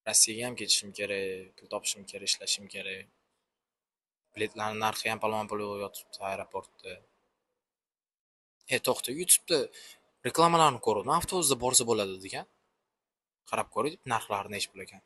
Rossiyaga ham ketishim kerak, pul topishim kerak, ishlashim kerak. Biletlarning narxi ham palon pul bo'lib yotibdi aeroportda. To'xta, YouTube'da reklamalarni ko'rdim, avtobusda borsa bo'ladi degan. Qarab ko'ray, narxlari necha pul ekan.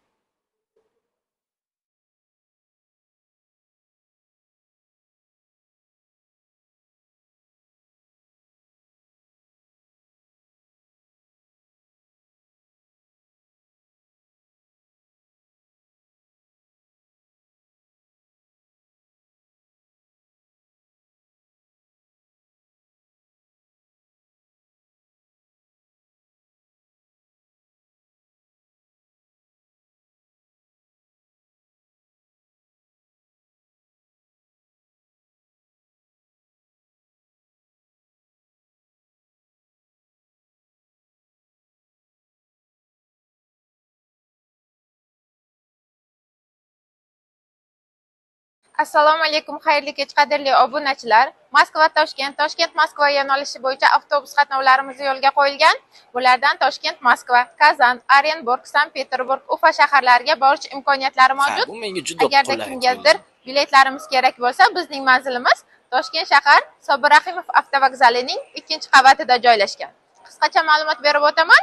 Assalomu alaykum, xayrli kech qadrli obunachilar. Moskva Toshkent, Toshkent Moskva yo'nalishi bo'yicha avtobus qatnovlarimiz yo'lga qo'yilgan. Bulardan Toshkent Moskva, Kazan, Orenburg, Sankt-Peterburg, Ufa shaharlariga borish imkoniyatlari mavjud. Bu menga juda Agarda qulay kimgadir biletlarimiz kerak bo'lsa, bizning manzilimiz Toshkent shahar Sobir Rahimov avtovokzalining 2-qavatida joylashgan. Qisqacha ma'lumot berib o'taman.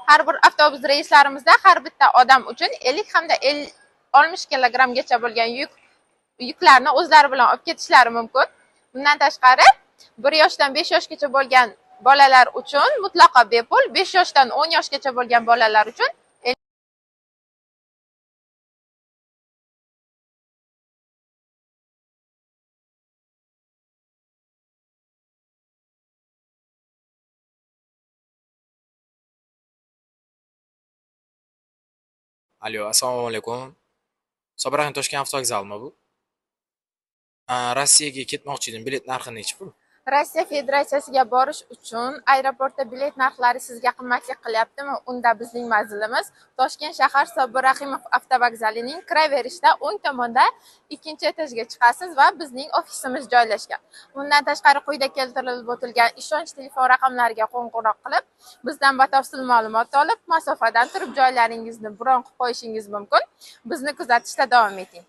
Har bir avtobus reyslarimizda har bitta odam uchun 50 hamda 60 kilogramgacha bo'lgan yuklarni o'zlari bilan olib ketishlari mumkin. Bundan tashqari 1 yoshdan 5 yoshgacha bo'lgan bolalar uchun mutlaqo bepul, 5 yoshdan 10 yoshgacha bo'lgan bolalar uchun Alo, assalomu alaykum. Sobir Rahimov Toshkent avtovokzalimi bu? Rossiyaga ketmoqchi edim, bilet narxi necha pul? Rossiya Federatsiyasiga borish uchun aeroportda bilet narxlari sizga qimmatlik qilyaptimi? Unda bizning manzilimiz Toshkent shahar Sobir Rahimov avtovokzalining kiraverishda o'ng tomonda 2-etajga chiqasiz va bizning ofisimiz joylashgan. Bundan tashqari quyida keltirilib o'tilgan ishonch telefon raqamlariga qo'ng'iroq qilib, bizdan batafsil ma'lumot olib, masofadan turib joylaringizni bron qilib qo'yishingiz mumkin. Bizni kuzatishda davom eting.